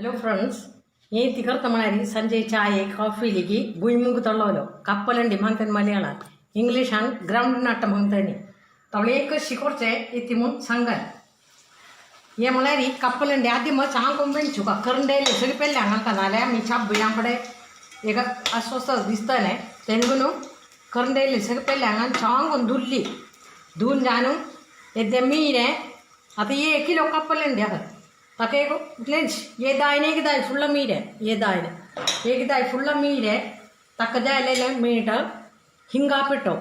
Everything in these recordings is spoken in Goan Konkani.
हॅलो फ्रेंड्स, ये तिकर्त म्हळ्यार संजय चाय कॉफी लिगी भुईमुग तळ्ळोलो कप्पलंडी म्हणतानी मलयाळात इंग्लिशान ग्राउंड नट म्हणतानी तवळे एक शिकोरचे इति म्हूण सांगाय. हे म्हळ्यार कप्पलंडी आदी चांग बेंचुका करंडेले सगळे पेल्ले हांगा नाल्यार मी छाप भुंया एक अस्वस्थ दिसतलें तेणकून करंडेले सगळे पेल्ले हांगा चांग धुल्ली धुवन जाणू येते मीरे. आतां एक किलो कप्पलंडी आहा, ताका एक इतलेंच. ये दायने एक दाय फुडलो मीरे, ये दायने एक दाय फुडलो मीरे. ताका जाय जाल्यार मीठ, हिंगा पिठो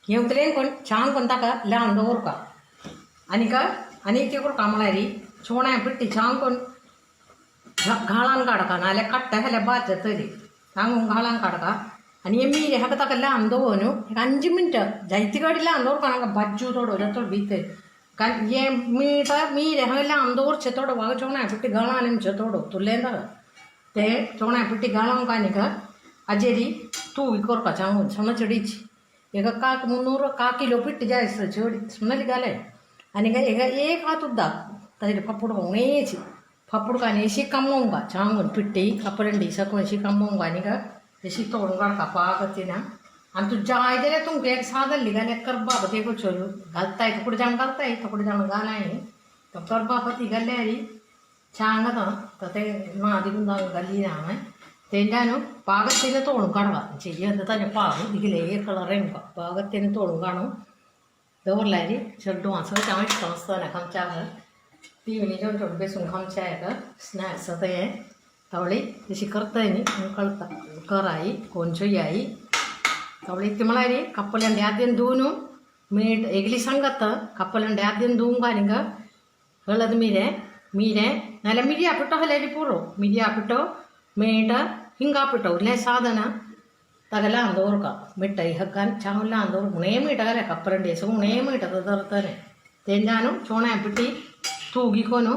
हें कोण छान कोण ताका लावन दवरका. आनीक आनी ते करका म्हळ्यार चोण्या पिट्टी छान कोण घाळान काडका, नाल्यार काडटा जाल्यार बाद जातली. सांगून घाळान काडका आनी हे मीरे हाका ताका लावन दवर एक 5 मिनटां. जायते कडेन लावन दवरका नाका भाज्जू थोडो जातलो भितर. कारण हे मीठ मीरे हांगा लावन दवरचें थोडो वाग चोण्या पिट्टी गळान येवचें थोडो तुल्लें ताका ते चोण्या पिट्टी गाळोंक आनीक आजेरी तूं करपा सांगून समज चडीच एका काक 300 का किलो पिट्टी जाय आसता चड समजली घाले. आनी एका एक हात उदक ताजेर फाफुडूंक उणेच फाफुडका आनी अशी कमोवंका सांगून पिट्टी कपलंडी सकून अशी कमोवंका आनीक अशी तोडून काडका पाकतीना. आनी तूं जाय जाल्यार तुमकां एक सादल्ली घाल्यार करपा ते चोरू घालताय, थोडे जाण घालताय, थोडे जाण घालाय. तो करपा ती घाल्यार छान जाता. ते ना दिकून घाली ना हांवें. तेंच्यान पाകത്തിന് തോണും കാണുക ചെയ്യുന്നത് തന്നെ പാകം ഇതിലേ കളറേ പാകത്തിന് തോണും കാണും दवरल्यार चेडवां सगळें हांव इश्ट आसतना खामच्याक ती चोड बेसून खामच्याक स्नॅक्स ते तवळी तशी करताय न्ही कळता कराയി कोणचोय तवळी. ती म्हळ्यार कप्पलंडी आद्यन धुवन मीठ एगली सांगत कप्पलंडी आद्यन धुवूंक आनीक हळद मिरें मिरें नाल्यार मिरया पिठो घाल्यार पुरो. मिरया पिठो, मीठ, हिंगा पिठो उरलें साधन ताका लावन दवरका. मिठाई हग्गान चावल लावन दवर. उणें मीठ घाले कप्पलंडी सगळें उणें मीठ दवरतलें. तेंजान चोण्या पिट्टी तूगिकोను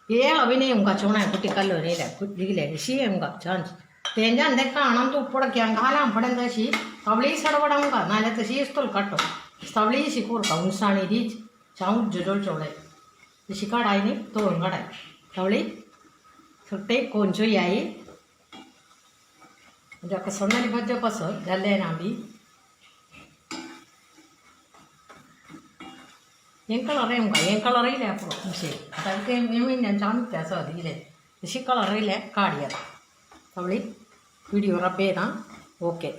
ಏಳವಿನೇ ಉಂಕ ಚೋಣ ಕುಟ್ಟಿ ಕಲ್ಲು ನೀಲೆ ದಿಗಿಲೆ she ಉಂಕ ಚಾನ್ಸ್ तेंजान ते काणान तूं पडक्या घाला पडेन तशी तवळी सडवडांका नाल्यार तशी इस्तोल काडटो तवळी शी कोरका उणसाणी दीच चाव जजोल चोळे तशी काडाय न्ही तोळून काडाय तवळी सुट्टे कोनचो याई म्हणजे आका सोनाली भाज्यो कसो जाल्लें ना बी ఏం కలర్ ఏం ఏం కలర్ ഇല്ല അപ്പുറം ശരി. അതൊക്കെ ഞാൻ വ്യത്യാസം അതില്ലേ തശി കളറില്ല കാടിയത് തവളി വീഡിയോ റബ്ബേതാ. ഓക്കെ.